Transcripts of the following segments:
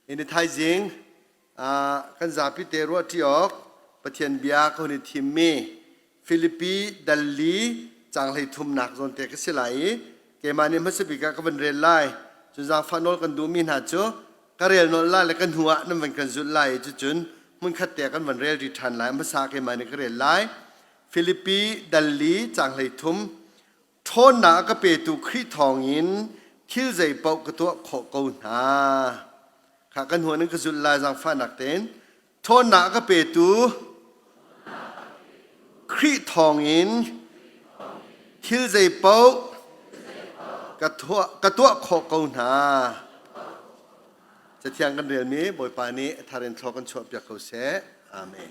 Hi ni thaizing kan zapi te ruahṭi awk Pathian bia ka hun i thimmi Filipi dal li caang 33nak zawn te ka si lai i keimah nih hmasa bik ah ka van rel lai. Cun zaangfah nawl kan duhmi hna cu ka rel nawl lai le ka hnu ah nan van kan zulh lai i cucun hmunkhat te kan van rel ri ṭhan lai. Hmasa keimah nih ka rel lai. Filipi dal li caang 33 Ṭhawnnak a ka petu Khrih thawngin thil zeipaoh ka tuah khawh ko hna. Kha kan huan in ka zulh lai zaangfahnak tein. Ṭhawnnak a ka petu Khrih thawngin thil zeipaoh ka tuah, ka tuah khawh ko hna. Cathiang kan relmi Bawipa nih a thar in thlaw kan chuahpiak ko seh. Amen.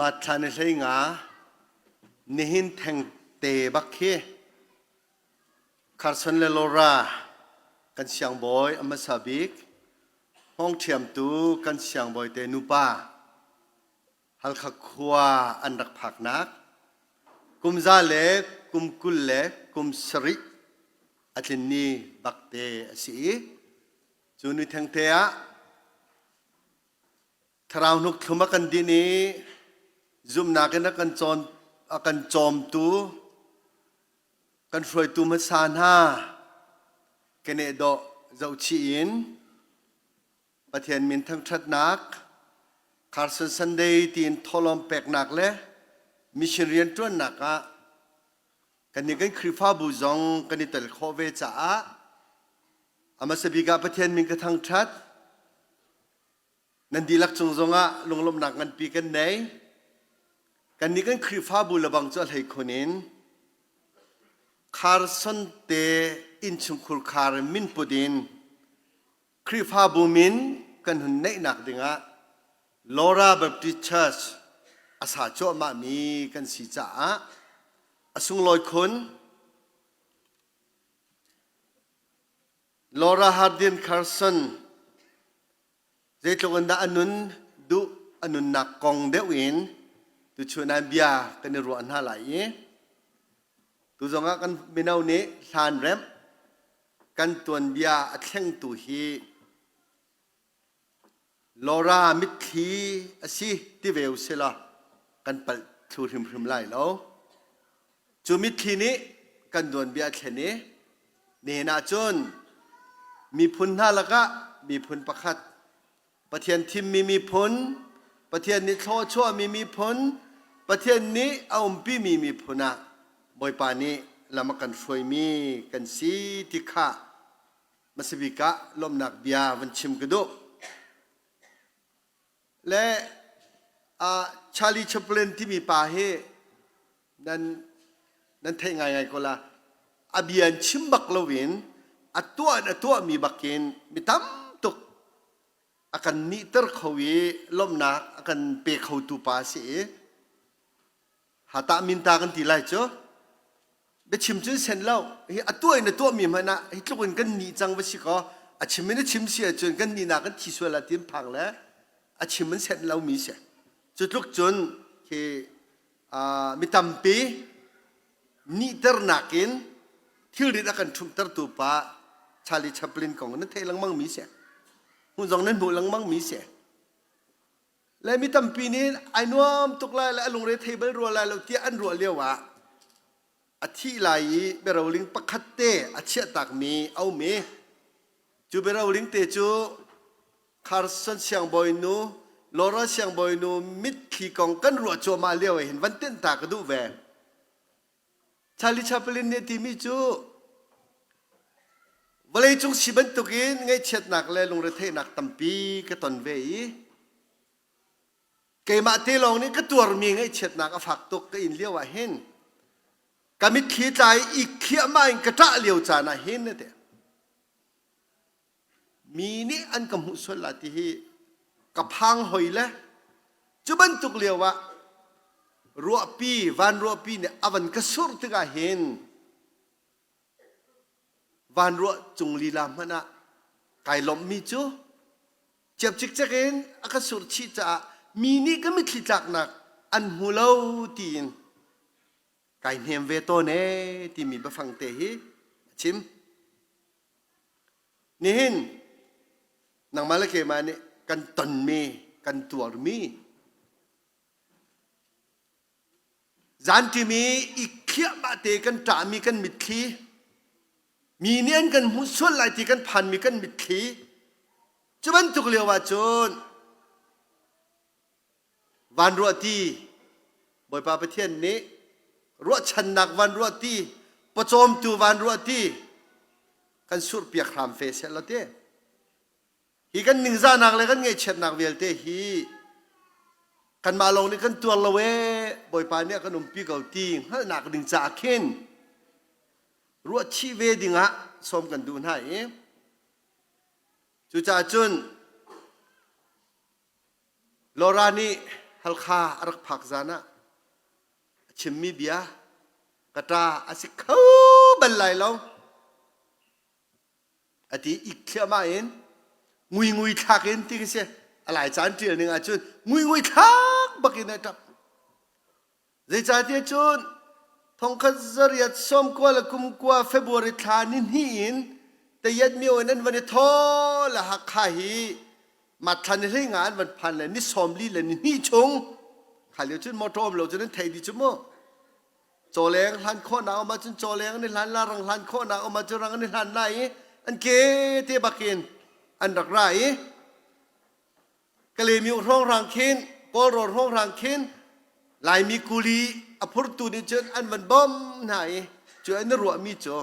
March thla ni 15 nihin thengte bak khi Carson le Laura kan siangbawi a hmasa bik hngawngṭhiamtu kan siangbawi te nupa Halkha khua an rak phaknak kum za le kum 20 le kum sarih a tlin ni bakte a si i cu ni thengte ah Thlarau hnuk thlum a kan din i zumhnak in a kan cawn a kan cawmtu kan hruaitu hmasa hna keneh dawh zohchih in Pathian min thangṭhatnak Carson Sunday tiin thawhlawm peknak le mission rianṭuannak ah kannih kan Khrihfabu zong kan i tel khawh ve caah a hmasa bik ah Pathian min ka thangṭhat. Nan dihlak cung zongah lunglawmhnak nganpi kan nei. Kannih kan Khrihfabu lebang cu a hleikhun in Carson te innchungkhur khar min put in Khrihfabu min kan hun neihnak dingah Laura Baptist Church a sa cuahmahmi kan si caah a sunglawi khun. Laura Hardin Carson Zeitluk in dah a nun duh a nunnak kong deuh in tuchun ah bia kan i ruah hna lai i tu zongah kan mino nih hlan remh kan tuanbia a thlengtu hi Laura mitthli a si ti ve u sila kan palh thlu hrimhrim lai lo. Cu mitthli nih kan tuanbia a thlen i nihin ah cun miphun hna lakah miphun pakhat Pathian thimmi miphun Pathian nih thluachuahmi miphun Pathian nih a umpimi miphun ah Bawipa nih lam a kan hruaimi kan si ti kha hmasabik ah lawmhnak bia van chim ka duh. Le uh, Charlie Chaplin timi pa hi nan nan theih ngaingai ko la. A bia in chim bak loin a tuah in a tuahmi bakin mi tam tuk a kan nihter kho i lawmhnak a kan pe khotu pa a si i Hatah minta kan ti lai cu. Biachim cun sen lo. Hi a tuah in a tuahmi hmanh ah hi tluk in kan nih cang va si kaw a chim in a chim si ahcun kan nihnak kan thi sual ah ti an phang le a chim in senh lomi si. Cu tluk cun khi mi tampi nihternak in thilrit a kan ṭhumhtertu pa Charlie Chaplin kong nan theih lengmang mi si. Hmuh zong nan hmuh lengmang mi si. Le mi tampi nih ai nuam tuk lai le a lungre thei bal rua lai lo tiah an ruah lio ah a thih lai i biaroling pakhat te a chiahtakmi a um i cu biaroling te cu Carson siangbawinu Laura siangbawinu mitthli kong kan ruah cuahmah lio ah hin van tenh ta ka duh ve. Charlie Chaplin nih a timi cu vawleicung si bantukin ngaihchiatnak le lungretheihnak tampi ka ton ve i keimah te lawng nih ka tuarmi ngaihchiatnak a fak tuk ka in lio ah hin ka mitthli tla i i thliahmah in ka ṭah lio caan ah hin a ti. Mi nih an ka hmuh sual la ti hi ka phang hoi le cu bantuk lio ah ruahpi van ruahpi nih a van ka surh tikah hin van ruah cung lila hmanh ah kai lawmhmi cu ciap cikcek in a ka surh chih caah mi nih ka mitthli tlaknak an hmu lo tiin kai hnem ve tawn ee timi biafang te hi a chim. Nihin nangmah le keimah nih kan tonmi, kan tuarmi zanṭim i i thliahmah te kan ṭahmi kan mitthli, mi nih an kan hmuh sual lai ti kan phanmi kan mitthli, cu bantuk lio ah cun Van ruahti Bawipa Pathian nih ruahchannak van ruahti pawcawmtu van ruahti kan surhpiak hram fe seh law ti. Hi kan ningzahnak le kan ngaihchiatnak vialte hi kanmah lawng nih kan tuar lo ee Bawipa nih a kan umpi ko ti hngalhnak ding caah khin ruahchih ve dingah sawm kan duh hna i cucaah cun Laura nih Halkha a rak phak zan ah a chimmi bia ka ṭa a si kho bal lai lo a ti ik thliahmah in ngui ngui thlak in ti khi si a lai caan ṭial ning ahcun ngui ngui thlak bak in a ṭap Zeicahtiah cun thongkhat zariat sawmkua le kumkua February thla ni hnih in Tayat myo in an van i thaw le Hakha hi Matthla ni hlei nga an van phan le ni 40 le ni hnih chung kha lio cun motor um lo cun an thei dih cu mu. Cawleng hlan khawhnak um ahcun cawleng an i hlan la rang hlan khawhnak um ahcun rang an i hlan la i an ke te bakin an rak ra i Kalemiu hrawnghrang khin Kawlrawn hrawnghrang khin Laimi kuli a phurtu nih cun an van bawmh hna i cu an i ruahmi cu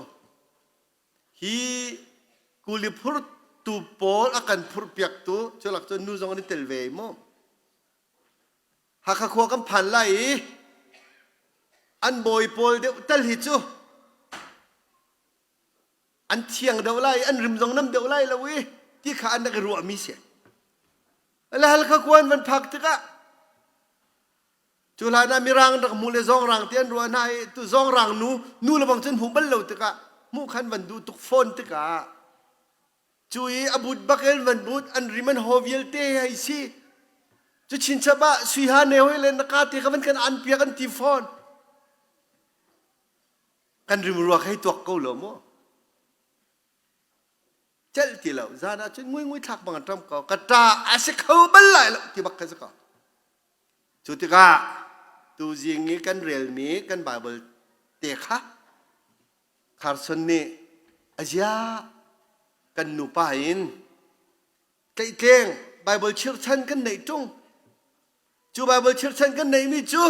hi kuli phurtu pawl a kan phurhpiaktu cu lak cun nu zong an i tel ve mu. Hakha khua kan phan lai i an bawi pawl deuh tal hi cu an thiang deuh lai an rim zong nam deuh lai lo i ti kha an rak i ruahmi si le Halkha kuan van phak tikah cu hlan ah mirang rak hmuh le zawngrang ti an ruah hna i tu zawngrang nu nu le bang cun hmuh bal lo tikah hmuh khan van duh tuk fawn tikah cu i a but bak in van but an rim an haw vialte hei si cu chinchap ah sui ha ne hoi le na ka te kha van kan an piak an ti fawn Kan rimruak hei tuak ko lo mu. Celh ti lo. Zan ah cun ngui ngui thlak bang an ṭam ko. Ka ṭa a si kho bal lai lo ti bak kha si ko. Cu tikah tuzing i kan relmi kan Bible te kha Carson nih azia kan nupa in tlaihtleng Bible chirchan kan neih ṭung Cu Baibal chirchan kan neihmi cu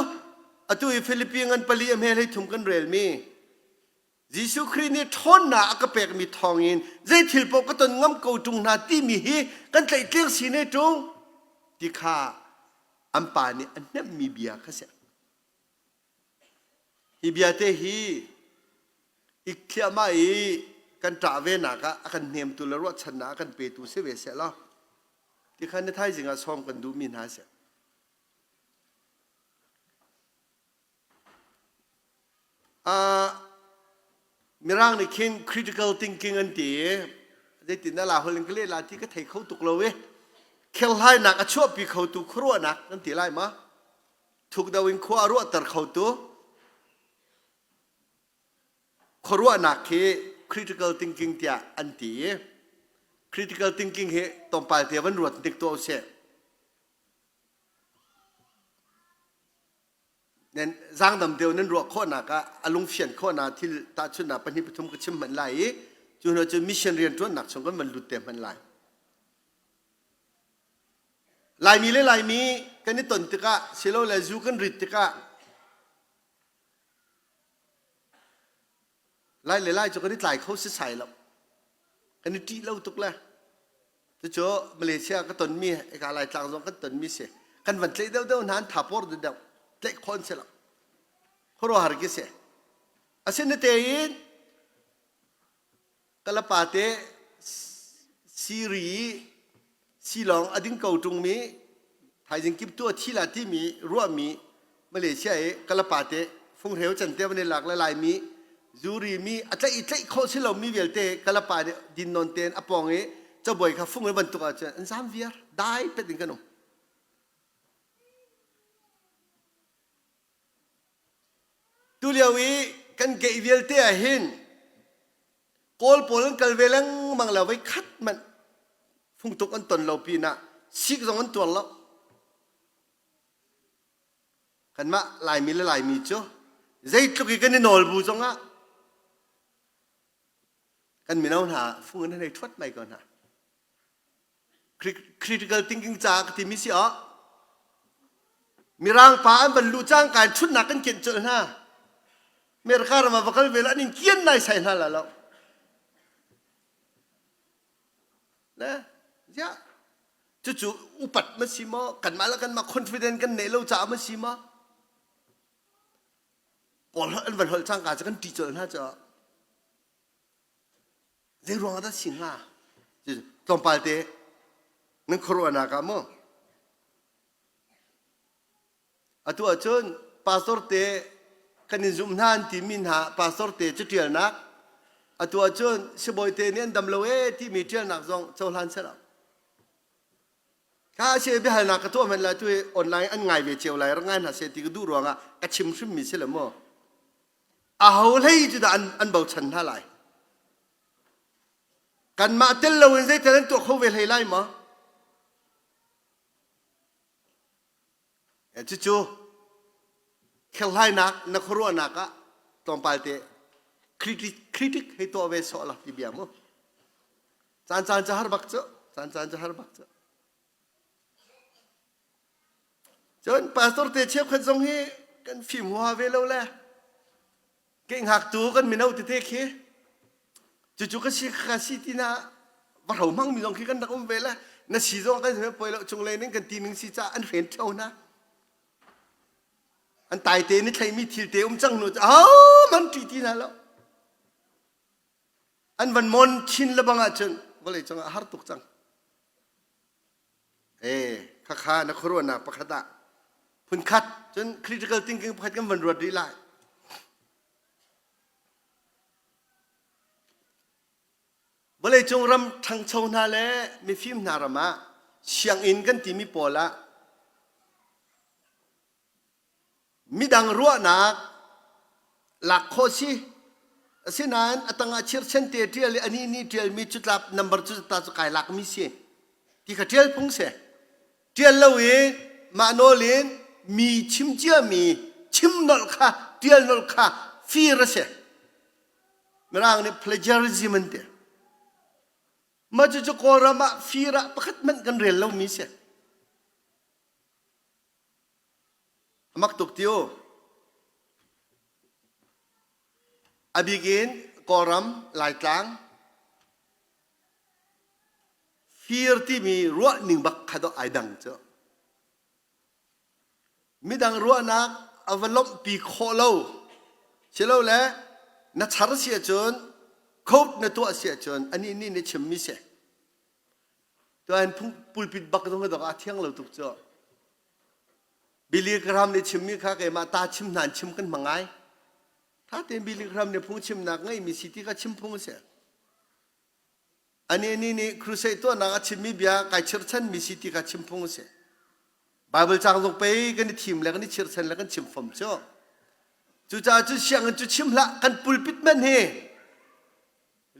atu i Filipi ngan pali a hme hlei thum kan relmi Jesuh Khrih nih ṭhawnnak a ka pekmi thawngin zei thil paoh ka ton ngam ko ṭung hna timi hi kan tlaihtleng si ne ṭung ti kha an pa nih a hnemhmi bia kha si. Hi bia te hi ik thliahmah i kan ṭah venak ah a kan hnemtu le ruahchannak a kan petu si ve seh law Tikhan na thaizing ah sawm kan duhmi hna si. Uh, Mirang nih khin critical thinking an ti i zeitin dah la holh in ka leh la ti ka thei kho tuk lo i kherhlainak a chuahpi khotu khuaruahnak kan ti lai ma thuk do in khua a ruahter khotu Khuaruahnak hi critical thinking tiah an ti i critical thinking hi tlawmpal te van ruat hnik tuah usih. Nan zaangdam deuh nan ruah khawhnak ah a lungfian khawhnak thil tahchunhnak pahnih pathum ka chim hmanh lai i cu hnu cun mission rianṭuannak chung kan van lut te hmanh lai. Laimi le Laimi kan i ton tikah silole zu kan rit tikah Lai le lai cu kan i tlai kho sisai lo. Kan i ṭih lo tuk le. Cucu Malaysia ka tonmi, eka Laitlang zong kan tonmi si. Kan van tlaih deuhdeuh hna an tha por deuh. Tlaih khawh an si lo. Khuaruahhar khi si. Asinatein Kalapa te siri silawng a ding ko ṭungmi thaizing kip tu a thi la timi ruahmi Malaysia i Kalapa te funghreu can te van i lak le Laimi zuri mi a tlaih i tlaih khawh si lomi vialte Kalapa nih din nawn tein a pawng i cabuai kha fung in bantuk ahcun an zam viar dai pet in kan um. Tulio i kan geih vialte ah hin Kawl pawl an kal ve lengmang lo voi khat hmanh fungtuk an ton lo pinah sik zong an tuar lo. Kanmah Laimi le Laimi cu zeitluk i kan i nawl bu zongah kan mino hna fung an hei ṭhuat mai ko hna. Critical thinking caah ka timi si ah Mirang pa an van luh cangka in ṭhutnak kan kianh colh hna. America ram ah va kal ve la an in kian nai sai hna la lo. Le ziah cucu upat ma si maw kanmah le kanmah confident kan neih lo caah ma si maw kawl an van holh cangka cu kan ṭih colh hna caah Zei ruang ah dah si hnga? Tlawmpal te nan khuaruahnak ah maw? Atu ahcun pastor te kan in zumh hna an timi hna pastor te catialnak atu ahcun sibawi te nih an dam lo ee timi tialnak zong cohlan seh Kha a si biahalnak ka tuah hmanh lai tu hi online an ngai ve cio lai rak ngai hna seh ti ka duh ruangah ka chim hrimmi si le maw. Aho hlei cu dah an, an bochan hna lai. Kanmah tel loin zeital an tuah kho ve hlei lai maw? Cucu kherhlainak na khuaruahnak ah tlawmpal te critic, critic hei tuah ve sawh la ti bia mu. Caan caan cu har bak cu. Caan caan cu har bak cu. Cun pastor te cheukhat zong hi kan fim hua ve lo le ke ngaktu kan mino tete khi cucu ka si ka si ti na va hro hmang mi zong khi kan rak um ve le na si zong kan poi lo chung le ning kan ti ning si ca an hren theo na an tai te ni thlei mi thil te um cang nu oh man ti ti na lo an van mon chin le bang ahcun vawlei cungah har tuk cang eh khakha na khuaruahnak pakhat ah phunkhat cun critical thinking pakhat kan van ruat rih lai vawleicung ram ṭhangcho hna le mifim hna ram ah sianginn kan timi pawl ah Midang ruahnak lak khawh si. Asinain a tangah chirchan te ṭial i anih nih ṭialmi cutlap number cu ta cu kai lakmi si. Ti kha ṭial phung si. Ṭial lo in mah nawl in mi chim ciami chim nolh kha ṭial nolh kha fir a si. Mirang nih plagiarism an ti. Mah cucu Kawlram ah fir ah pakhat hmanh kan rel lomi si. A mak tuk ti u. A bik in Kawlram, Laitlang, fir timi ruahning bak kha dawh ai dang cu. Midang ruahnak a va lawmhpi khawh lo. Silole na char si ahcun, coat na tuah si ahcun anih nih na chimmi si. Tuan pulpit bak zong hi dok a thiang lo tuk cu. Billy Graham nih chimmi kha keimah ta chim hna in chim kan hmang ngai. Tha tein Billy Graham nih phungchimnak ngeimi si ti kha chim phung a si. Ani ni nih crusade tuahnak a chimmi bia kai chirchanmi si ti kha chim phung a si. Bible cang zong pei kan i thim le kan i chirchan le kan chim fom cu. Cucaah cu sianginn cu chim hlah kan pulpit man hi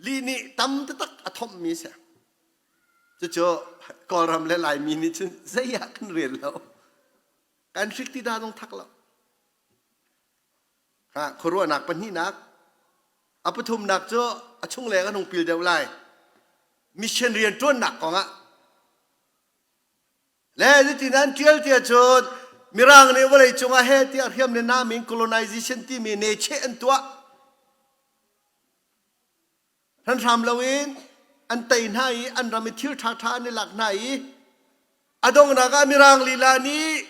lih nih tam taktak a thomhmi a si. Cucu Kawlram le Laimi nih cun zei ah kan rel lo. Kan hrik ti dah zong thak lo. Ha, khuaruahnak pahnihnak. A pathumnak cu a chungleng an hung pil deuh lai. Mission rian ṭuannak kongah le zeitin an ṭial tiah cun Mirang nih vawlei cungah he tiah hriam le nam in colonization timi necheh an tuah. Hranhram loin an tei hna i an ram i thil ṭhaṭha an i lak hna i a donghnak ah Mirang lila nih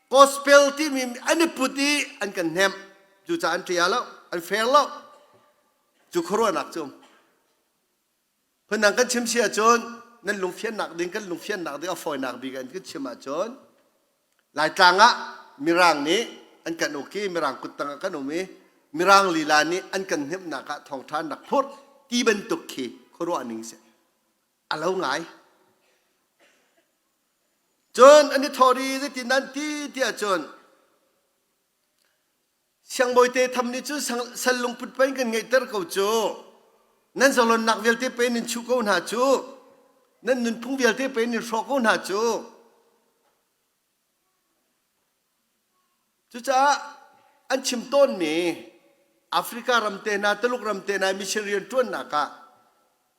gospel timi an i put i an kan hnemh. Cucaah an ṭia lo, an fair lo. Cu khuaruahnak cu um. Phundang kan chim si ahcun nan lungfiannak ding kan lungfiannak ding a fawinak bik an kan chim ahcun Laitlang ah Mirang nih an kan uk i Mirang kuttang ah kan um i Mirang lila nih an kan hnemhnak ah thawngṭha an rak phurh ti bantuk khi khuaruah ning si. A lo ngai. Cun an i thawh i zeitin an ti tiah cun Siangbawite tham nih cun sal lungput pei kan ngeihter ko cu. Nan zalonnak vialte pei nan chuh ko hna cu. Nan nunphung vialte pei nan hrawh ko hna cu. Cucaah an chim tawnmi Africa ram te hna, Tuluk ram te hna mission rian ṭuannak ah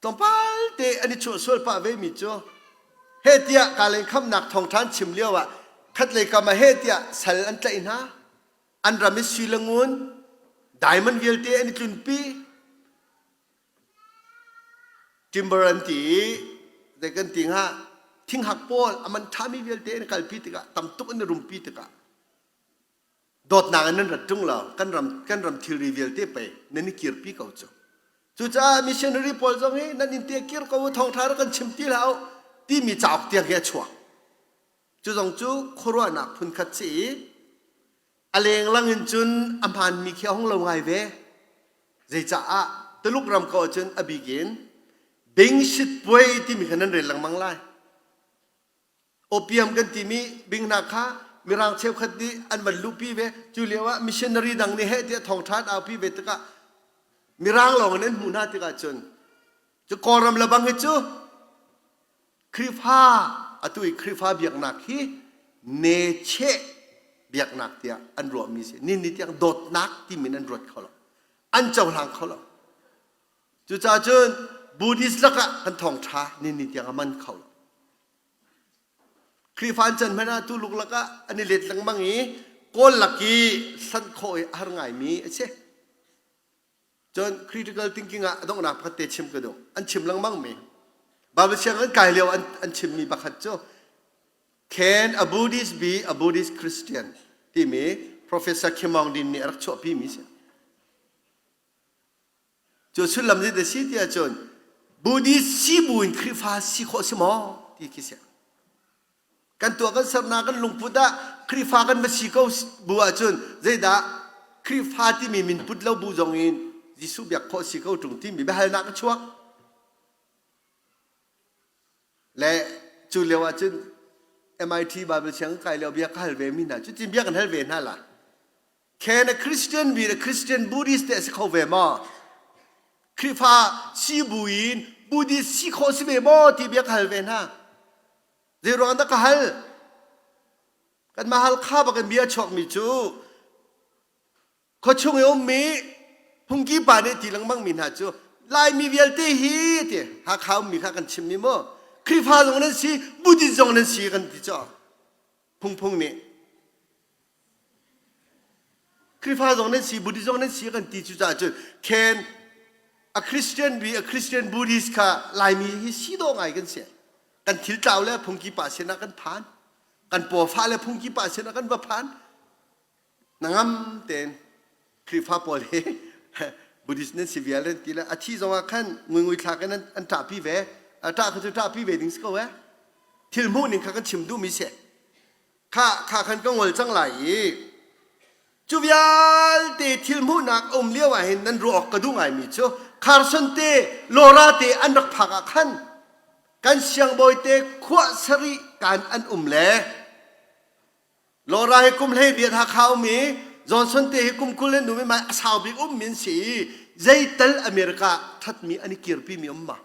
tlawmpal te an i chuahsual pah vemi cu he tiah kalen khamnak thawngṭha an chim lio ah khatlei kam ah he tiah sal an tlaih hna. An ram i sui le ngun, diamond vialte an i tlunpi. Timber an ti i zei kan ti hnga thinghak pawl a man ṭhami vialte an kalpi tikah tam tuk an i rumpi tikah dawtnak in nan rat ṭung lo kan ram kan ram thilri vialte pei nan i kirpi ko cu cucaah missionary pawl zong hi nan inn te kir ko u thawngṭha rak kan chim ti hlah u timi cauk tiang hi a chuak cu zong cu khuaruahnak phunkhat si i. A lenglang in cun a hmaanmi khi a hung lo ngai ve. Zeicaah Tuluk ram ko ahcun a bik in bingshit puai timi kha nan rel lengmang lai. Opium kan timi bing hna kha Mirang cheukhat nih an van luhpi ve. Cu lio ah missionary dang nih heh tiah thawngṭha an aupi ve tikah Mirang lawng in an hmuh hna tikah cun cu Kawlram le bang hi cu Khrihfa atu i Khrihfa biaknak hi necheh biaknak tiah an ruahmi si. Ni ni tiang dawtnak timin an ruat kho lo. An cohlang kho lo. Cucaah cun Buddhist lakah kan thawngṭha ni ni tiang a man kho lo. Khrihfa an can hmanh ah Tuluk lakah an i let lengmang i Kawl lak i hlanh khawh i a har ngaimi a si. Cun critical thinking ah a donghnak pakhat te chim ka duh. An chim lengmang mi. Bible siang an kai lio an, an chimmi pakhat cu Can a Buddhist be a Buddhist Christian timi Professor Kim Aung Din nih a rak chuahpi mi si. Cu sullam nih da si ti ahcun Buddhist si bu in Khrihfa si khawh si maw ti khi si. Kan tuah kan sernak kan lungput ah Khrihfa kan va si ko bu ahcun zeidah Khrihfa timi min put lo bu zong in Jesuh biak khawh si ko ṭung timi biahalnak a chuak. Le cu lio ahcun MIT Bible siang kai lio bia ka hal ve mi hna cu tin bia kan hal ve hna la. Can a Christian be a Christian Buddhist te a si kho ve maw? Khrihfa si bu in Buddhist si khawh si ve maw ti bia ka hal ve hna. Zei ruang dah ka hal? Kanmah Halkha bak in bia a chuakmi cu khuachung i ummi phungki pa nih ti lengmang mi hna cu Laimi vialte hi ti Hakha ummi kha kan chimmi mu Khrihfa zong nan si Buddhist zong nan si kan ti cu phungphung nih Khrihfa zong nan si Buddhist zong nan si kan ti cu caah cun can a Christian bi a Christian Buddhist kha Laimi hi si dawh ngai kan si kan thil tlau le phungki pa sinah kan phan kan pawfa le phungki pa sinah kan va phan nangam tein Khrihfa pawl hi Buddhist nan si vial an ti le a thi zong ah khan nguingui thlak in an ṭahpi ve a ṭah kha cu ṭahpi ve ding si ko eh thil hmuh ning kha kan chim duhmi si kha kha khan ka ngol cang lai i cu vialte thil hmuhnak a um lio ah hin nan ruah awk ka duh ngaimi cu Carson te Laura te an rak phak ah khan kan siangbawi te khuah sarih kan an um le Laura hi kum hlei riat Hakha um i Johnson te hi kum 20 in um i mai a sau bik um min si i zeital America thatmi an i kirpi mi um ma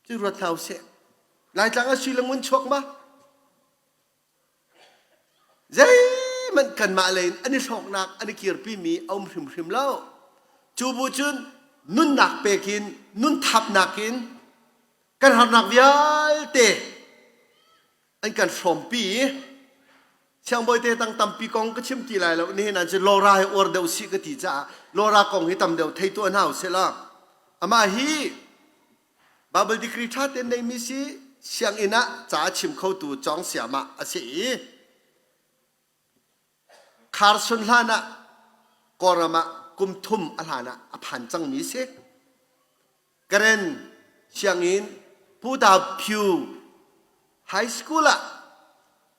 cu ruat hna usih Laitlang a sui le ngun chuak ma Zeihmanh kanmah lei in an i hlawknak an i kirpimi a um hrimhrim lo. Cu bu cun nunnak pek in nun thapnak in kan harnak vialte an kan hrawmpi i siangbawi te tang tampi kong ka chim ti lai lo nihin ah cun Laura hi uar deuh sih ka ti caah Laura kong hi tam deuh thei tuah hna usih law amah hi Bible degree ṭha tein neimi si sianginn ah ca a chim khotu cawng siamah a si i Carson hlan ah Kawlram ah kum thum a hlan ah a phan cangmi si. Karen sianginn Puta Phyu High School ah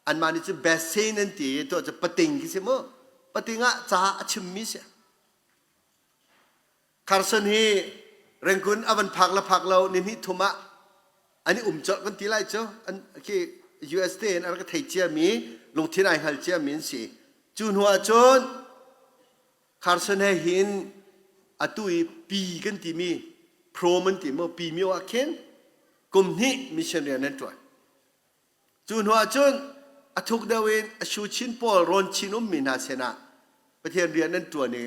anmah nih cu Basin an ti i tuah cu pating khi si mu. Pating ah ca a chimmi si. Carson hi Rangoon a van phak le phak lo ni hnih thum ah an i um colh kan ti lai cu an khi US te in an rak thei ciami lungthin ai hngal ciami an si cu hnu ah cun Carson he hin atu i pi kan timi prom an ti maw pi mio ah khin kum hnih mission rian an ṭuan Cu hnuah cun a thuk deuh in a shu chin pawl rawn chin ummi hna sinah Pathian rian an ṭuan i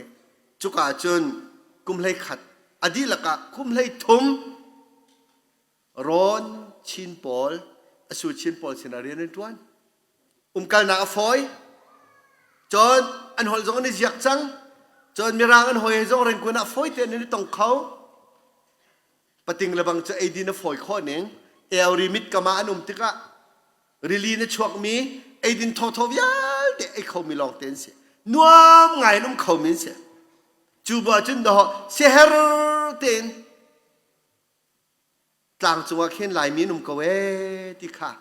cuka cun kum 11 a dihlak ah kum 13 rawn chin pawl a su chin pawl sinah rian an ṭuan. Umkalnak a fawi. Cun an holh zong an i ziak cang. Cun mirang an hawi he zong Rangoon ah fawi tein an i tong kho. Pating le bang cu eidin a fawi khawh ning eori mit kam ah an um tikah rili na chuakmi eidin thawthaw vialte ei khomi lawng te an si nuam ngai in um khomi an si cu bu ahcun dawh siaher tein tlang cungah khin Laimi an um ko ee ti kha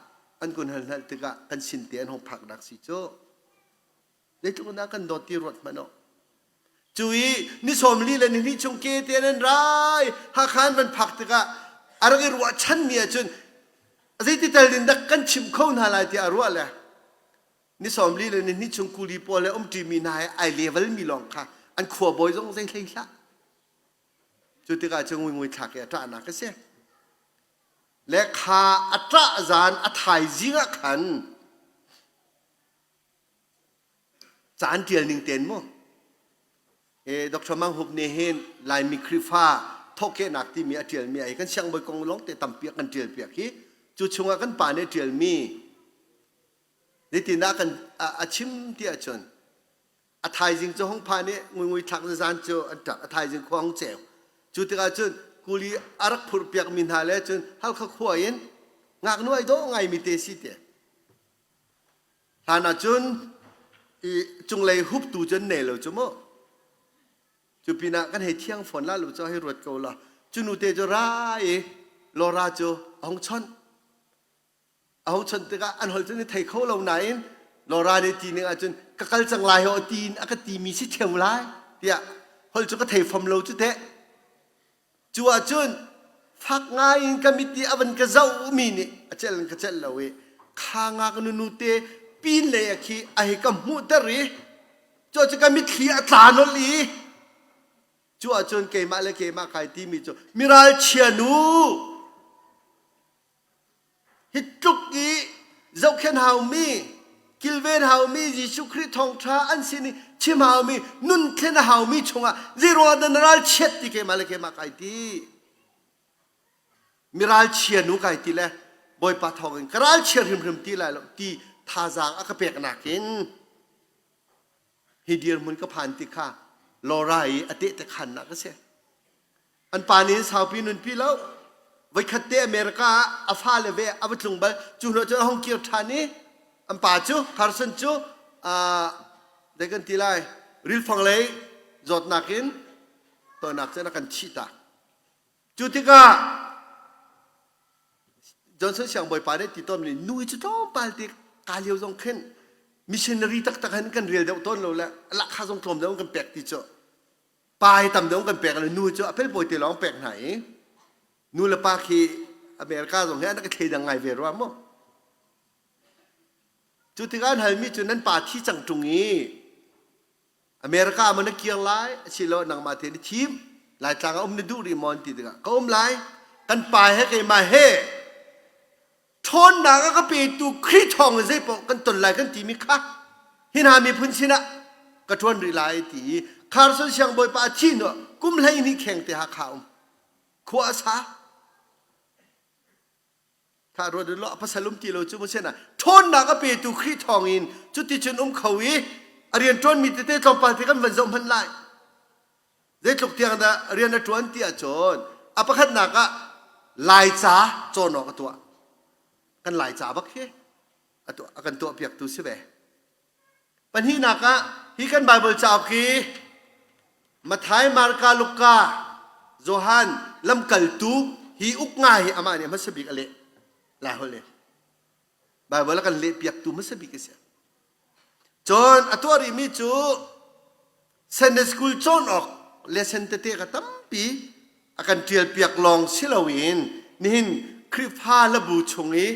an kun hal hngalh tikah kan sin te an hong phaknak si cu. Zeitluk in dah kan dawt ti ruat hmanh u. Cu i ni 40 le ni hnih chung ke te nan rai Hakha an van phak tikah a rak i ruahchanmi ahcun zeiti tal in dak kan chimh kho hna lai tiah a ruah le ni 40 le ni hnih chung kuli pawl le umṭimi hna he ai level mi lawng kha an khua bawi zong zei hlei hlah. Cu tikah cu nguingui thlak i a ṭahnak a si. Le kha a ṭah zan a thaizing ah khan Caan ṭial ning tein mu. Hi Dr. Mang Hup nih hin Laimi Khrihfa thawhkehnak timi a ṭialmi ai kan siangbawi kong lawngte tampi a kan ṭial piak hi cu chungah kan pa nih a ṭialmi zeitindah kan a chim ti ahcun a thaizing cu hung phan i nguingui thlak zan cu an ṭap a thaizing khua hung ceu cu tikah cun kuli a rak phurh piakmi hna le cun Halkha khua in ngaknu ai dawh ngaimi te si te Hlan ahcun i cunglei huptu cu an nei lo cu mu. Cu pinah kan hei thiang fawn la lo cu hei ruat ko la. Cu nute cu ra i Laura cu a hung chawnh. A hung chawnh tikah an holh cu ni thei kho lo nain Laura nih ti ning ahcun ka kal cang lai ho tiin a ka timi si theu lai tiah holh cu ka thei fom lo cu teh. Cu ahcun fak ngai in ka mit i a van ka zohmi nih a celh in ka celh lo i kha ngaknu nute pin lei a khi a hei ka hmuhter i cu cu ka mitthli a tla nolh i cu ahcun keimah le keimah kai timi cu miralchia nu Hi tluk i zohkhenh haumi, kilven haumi Jesuh Khrih thawngṭha an sin i chim haumi, nun thlen a haumi chungah zeiruangah dah na ralchiat ti keimah le keimah kai ti. Mi ralchia nu kai ti le Bawipa thawngin ka ralchia hrimhrim ti lai lo ti thazaang a ka peknak in hi dirhmun ka phan ti kha Laura i a tehte khannak a si. An pa nih saupi nunpi lo. Voikhat te America ah a fale ve a va tlung bal. Cu hnu cun a hung kir ṭhan i an pa cu Carson cu zei kan ti lai rilfang lei zawtnak in tonak cun a kan thih tak. Cu tikah Johnson siangbawipa nih ti tawn nih nu cu tlawmpal te ka lio zong khin missionary taktak hin kan rel deuh tawn lo le lahkhah zong tlawm deuh kan pek ti cu pa hi tam deuh kan pek le nu cu a pelpawi te lawng pek hna i nu le pa khi America zong hi an ka thleidang ngai ve rua mu cu tikah an halmi cu nan pa thi cang ṭung i America ah maw na kir lai asilo nangmah te na thim Laitlang ah um na duh rih maw an ti tikah ka um lai kan pa he keimah he ṭhawnnak a ka petu Khrih thawng in zeipaoh kan ton lai kan timi kha hi hna miphun sinah ka ṭuan rih lai ti i Carson siangbawipa a thih hnuah kum 12 kheng te Hakha um khua a sa kha ruat law a pasal um ti lo cu mu sian ah ṭhawnnak a petu Khrih thawng in cuticun um kho i a rian ṭuanmi tete tlawmpal te kan van zoh hmanh lai Zeitluk tiang dah rian a ṭuan ti ahcun a pakhatnak ah Laica cawn awk a tuah. Kan Laica bak hi a, tuah, a kan tuahpiaktu si ve. Pahnihnak ah hi kan Baibal cauk hi Matthai, Marka, Luka, Johan lamkaltu hi uk nga hi amah nih hmasa bik a leh. Lai holh in. Baibal a kan lehpiaktu hmasa bik a si. Cun a tuah rihmi cu Sunday school cawn awk lesson tete ka tampi a kan ṭialpiak lawng si loin nihin Khrihfa labu chung i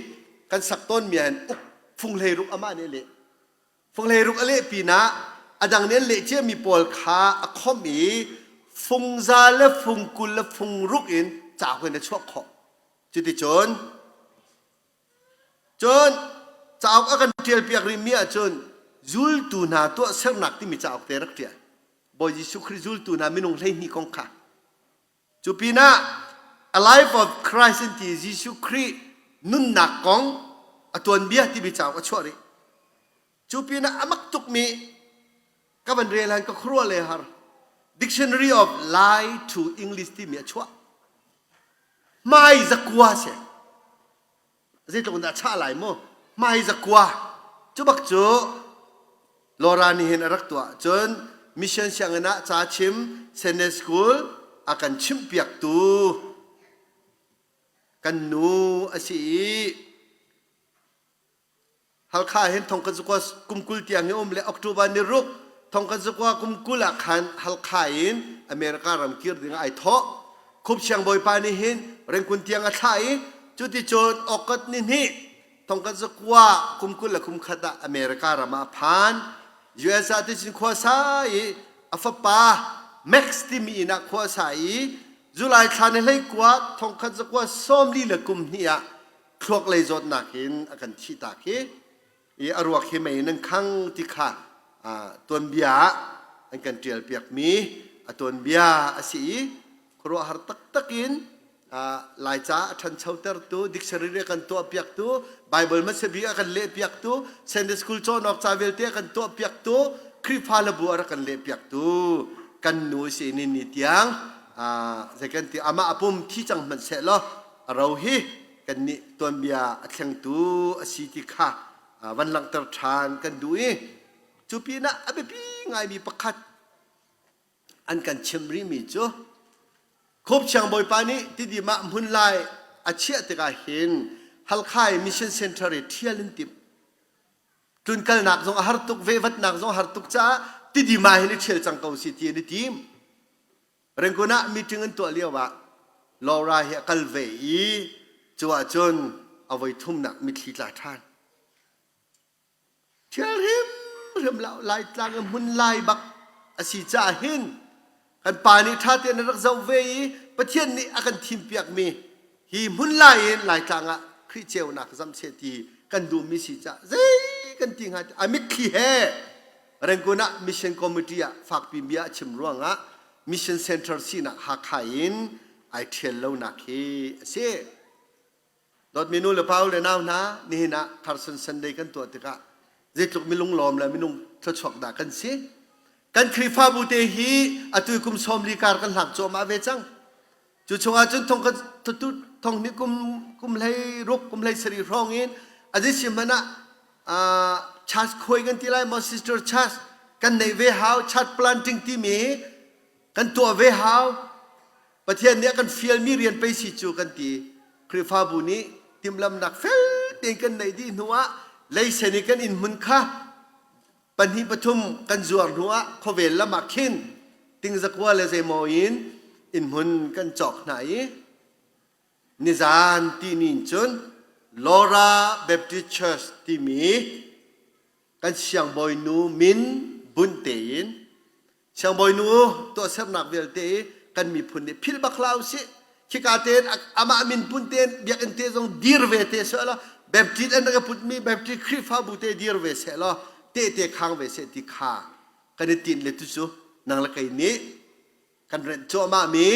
kan sak tawnmi ah hin uk fung hleiruk amah nih a leh. Fung hleiruk a leh pinah a dang nih an leh ciami pawl kha a khomh i fungza le fungkul le fungruk in cauk in a chuah khawh. Cuticun Cun cauk a kan ṭialpiak rihmi ahcun zultu hna tuahsernak timi cauk te rak ṭial. Bawi Jesuh Khrih zultu hna minung 12 kong kha. Cu pinah A Life of Christ in ti Jesuh Khrih nunnak kong a tuanbia timi cauk a chuah rih. Cu pinah a mak tukmi ka van rel han ka khuaruah le har Dictionary of Lai to English timi a chuah. Hmai zakua si. Zeitluk in dah chah lai mu hmai zakua cu bak cu Laura nih hin a rak tuah cun mission sianginn ah ca chim Sunday school a kan chimhpiaktu kan nu a si i. Halkha hin thong kan zakua kum 20 tiang hi um le October ni ruk thong kan zakua kum 20 ah khan Halkha in America ram kir ding ai thawh. Khup Siang Bawipa nih hin Rengkun tiang a thlah i cuticun August ni hnih thong kan zakua kum 20 le kum khat ah America ram ah a phan. US ah ticun khua sa i a fapa Max timi inn ah khua sa i July thla ni 19 thongkhat zakua 40 le kum hnih ah thluak lei zawtnak in a kan thih tak hi i a ruak hi mei in an khang ti kha tuanbia ah an kan ṭial piakmi a tuanbia a si i khuaruahhar taktak in Laica a ṭhanchotertu dictionary a kan tuahpiaktu Bible hmasa bik a kan lehpiaktu Sunday school cawnawk ca vialte a kan tuahpiaktu Khrihfa le bu a rak kan lehpiaktu kan nu si ni ni tiang zei kan ti amah a pum thi cang hmanh seh law a ro hi kannih tuanbia a thlengtu a si ti kha van langhter ṭhan kan duh i cu pinah a biapi ngaimi pakhat an kan chimh rihmi cu Khup Siang Bawipa nih Tidim ah hmun lai a chiah tikah hin Halkha i Mission Center i ṭhial in timh. Tlunkalnak zong a har tuk, vehvatnak zong a har tuk caah Tidim ah hin i ṭhial cang ko si ti an i tim. Rangoon ah meeting an tuah lio ah Laura hi a kal ve i cu ahcun a voi thumnak mitthli tla ṭhan. Ṭhial hrimhrim lo Laitlang i hmun lai bak a si caah hin kan pa nih ṭha tein a rak zoh ve i Pathian nih a kan thimpiakmi hi hmun lai in Laitlang ah Khrih ceunak zamh seh ti kan duhmi si caah zei kan ti hnga a mitthli he Rangoon ah Mission Committee ah fakpi bia a chim ruangah Mission Center sinak Hakha in ai ṭhial lonak hi a si. Dawtmi nu le pa le nau hna, nihin ah Carson Sunday kan tuah tikah zeitluk minung lawm le minung thluachuak dah kan si. Kan Khrihfabu te hi atu kum 40 kar kan hlak cuahmah ve cang. Cu chungah cun thong thong hnih kum kum hlei ruk kum hlei sarih hrawng in a si hmanh ah church khuai kan ti lai maw sister church kan neih ve hau church planting timi kan tuah ve hau Pathian nih a kan fialmi rian pei si cu kan ti Khrihfabu nih timhlamnak fel tein kan neih dih hnu ah leisen i kan inn hmun kha pahnih pathum kan zuar hnu ah khuavel lam ah khin tingzakua le zeimaw in innhmun kan cawk hna i nizan tihni in cun Laura Baptist Church timi kan siangbawinu min bunh tein Siangbawinu tuahsernak vialte i kan miphun nih philh bak hlah usih. Khika tein amah min pun tein biakinn te zong dir ve te seh law Baptist an rak putmi Baptist Khrihfabu te dir ve seh law tehte khang ve seh ti kha kan i tinh le tucu nang le kei nih kan renh cuahmah mi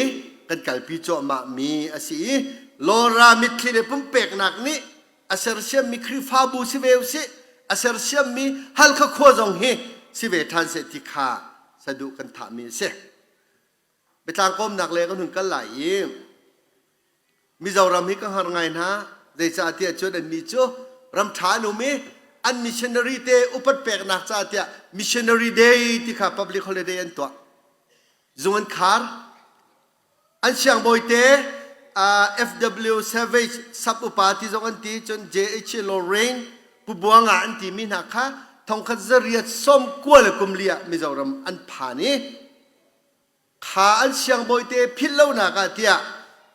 kan kalpi cuahmah mi a si i Laura mitthli le pumpeknak nih a sersiammi Khrihfabu si ve usih a sersiammi Halkha khua zong hi si ve ṭhan seh ti kha saduh kan thahmi a si. Biatlang kawmnak le kan hun kal lai i Mizoram hi ka hngar ngai hna zeicah tiah cun annih cu ram ṭha an um i an missionary te upat peknak caah tiah missionary day ti kha public holiday an tuah zung an khar An siangbawite F.W. Savage sap upa ti zong an ti cun J.H. Lorraine Pu Buanga an timi hna kha thongkhat zariat sawm kua le kum li ah Mizoram an phan i kha an siangbawite philh lonak ah tiah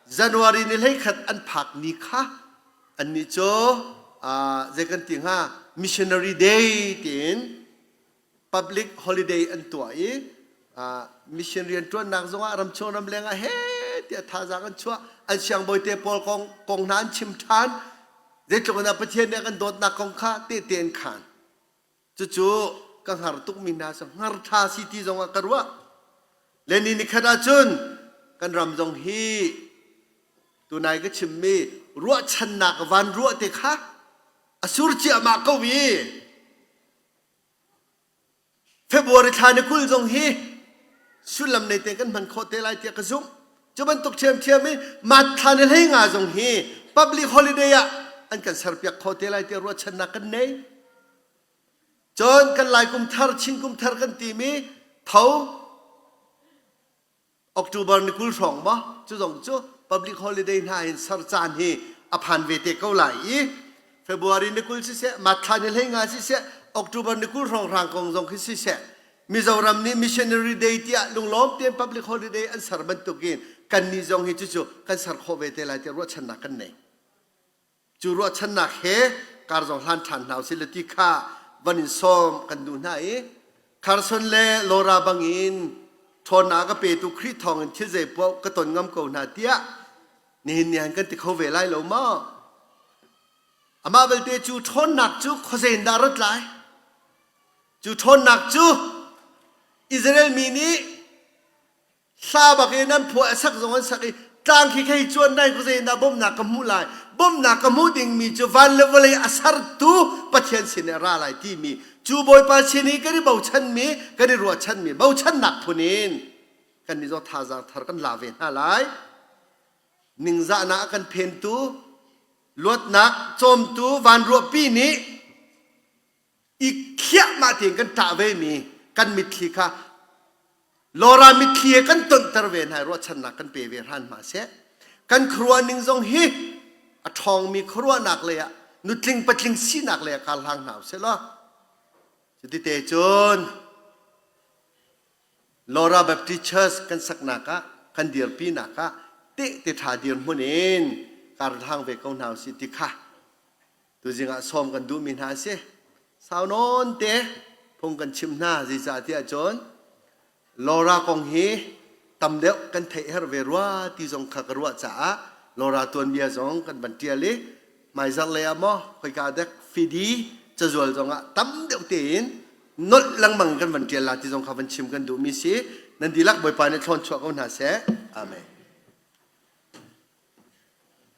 January ni 11 an phak ni kha annih cu zei kan ti hnga Missionary Day tiin public holiday an tuah i mission rianṭuannak zongah ramchung ramleng ah he tiah thazaang an chuah an siangbawi te pawl kong kong hna an chim ṭhan zeitluk in dah Pathian nih a kan dawtnak kong kha tehte an khaan cucu ka hngar tukmi hna cu hngar ṭha si ti zongah ka ruah le ni nikhat ahcun kan ram zong hi tunai ka chimmi ruahchannak van ruah te kha a sur ciahmah ko i February thla ni 20 zong hi sullam nei te kan hman khawh te lai tiah ka zumh. Cu bantuk ṭhiamṭhiam i mat thla ni 15 zong hi public holiday ah an kan serpiak khawh te lai tiah ruahchannak kan nei. Cun kan Lai kum thar, Chin kum thar kan timi tho October ni 20 hrawng maw cu zong cu public holiday hna hin ser caan hi a phan ve te ko lai i. February ni 20 siseh, March thla ni 15 siseh, October ni 20 hrawnghrang kong zong khi siseh, Mizoram nih Missionary Day tiah lunglawm tein public holiday an ser bantukin kannih zong hi cucu kan ser khawh ve te lai tiah ruahchannak kan nei. Cu ruahchannak he kar zong hlan ṭhan hna usih ti kha van in sawm kan duh hna i Carson le Laura bangin ṭhawnnak a petu Khrih thawngin thil zeipaoh ka ton ngam ko hna tiah nihin ni han kan ti kho ve lai lo maw? Amah belte cu ṭhawnnak cu khuazei in dah rat lai? Cu ṭhawnnak cu Israel mi nih hla bak in an phuah a sak zong an sak i tlang khi khei cuan nai khuazei in dah bawmhnak ka hmuh lai? Bawmhnak ka hmuh dingmi cu van le vawlei a sertu Pathian sin ah ra lai timi cu Bawipa sin i kan i bochanmi kan i ruahchanmi bochannak phun in kan nih zong thazaang thar kan la ve hna lai. Ningzahnak a kan phentu luatnak cawmtu vanruahpi nih i khiahmah tein kan ṭah vemi kan mitthli kha Laura mitthli he kan tonhter ve hna i ruahchannak kan pe ve hran hna seh. Kan khuaruahning zong hi a ṭhawngmi khuaruahnak lei ah nutling patling sinak lei ah kar hlang hna usih law cuti cun Laura Baptist Church kan saknak ah kan dirpinak ah tehte ṭha dirhmun in kar hlang ve ko hna usih ti kha Tuzing ah sawm kan duhmi hna a si. Sau nawn te phung kan chim hna zeicahtiah cun Laura kong hi tam deuh kan theih herh ve rua ti zong kha ka ruah caah Laura tuanbia zong kan van ṭial i hmaizarh lei ah maw khoika dek fidi cazual zong ah tam deuh tein nolh lengmang kan van ṭial la ti zong kha van chim kan duhmi si. Nan dihlak Bawipa nih thlawn chuah ko hna seh. Amen.